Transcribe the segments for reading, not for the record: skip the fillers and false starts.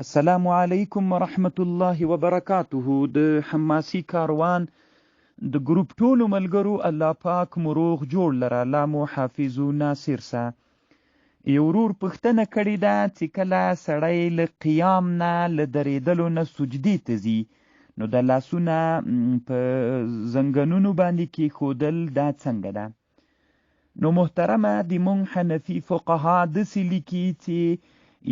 السلام علیکم ورحمت الله وبرکاته. د حماسی کاروان د ګروپ ټولو ملګرو، الله پاک مو روغ جوړ لره، الله مو حافظ و ناصر سه. یو ورور پوښتنه کړې ده چې کله سړی له قیام نه، له درېدلو نه سجدې ته ځي، نو د لاسونه په زنګنونو باندې کېښودل دا څنګه ده؟ نو محترمه، د مونږ حنفي فقها داسې لیکي چې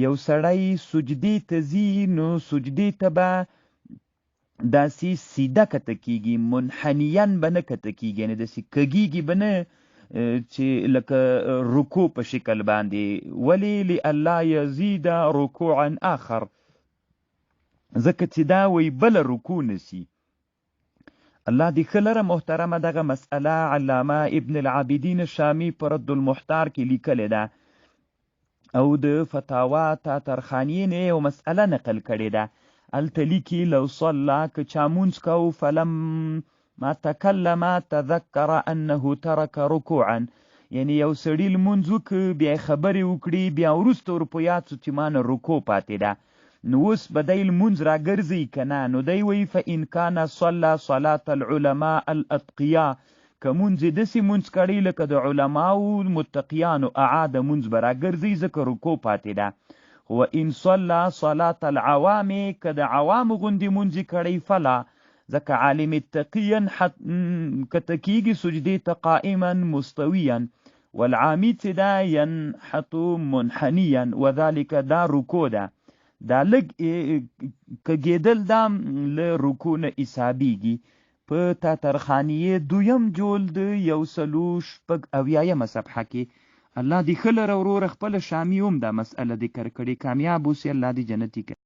یو سړی سجدې ته ځي، نو سجدې ته به داسې سیده کته کیږي، منحنیا به نه کته کیږي، یعنې داسې کږیږي به نه چې لکه رکوع په شکل باندې. ولې؟ لئلا یزید رکوعا آخر، ځکه چې دا وی بله رکوع نسی. الله دې ښه لره محترمه، دغه مسئله علامه ابن العابدین شامی په رد المحتار کې لیکلې ده او د فتاوا تاترخانیې نه یو مسئله نقل کړې ده. هلته لیکي: لو صلی، که چا مونځ کو، فلم ما تکلم تذکر انه ترک رکوعا، یعنی یو سړي لمونځ وکړ، بیا یې خبرې وکړي، بیا وروسته ور په یاد سو چې ما نه رکوع پاتې ده، نو اوس به دی لمونځ راګرځي که نه؟ نو دی وایي: فان کان صلی صلاة العلماء الاتقیا، که مونځ یې داسې مونځ کړی لکه د علماو متقیانو، اعاده، مونځ به راګرځي ځکه رکوع پاتې ده. و ان صلی صلاة العوام، که د عوامو غوندې مونځ یې کړی، فلا، ځکه عالم تقی کته کیږي سجدې ته قائما مستویا، والعامی چې دا ینحط منحنیا، وذلک دا رکوع ده، دا لږ کږېدل دا له رکوع نه حسابیږي. په تاترخانیې دویم جلد 176 صفحه کې. الله دې ښه لره وروره، خپله شامي هم دا مسئله ذکر کړې. کامیاب اوسې، الله دې جنتي کړي.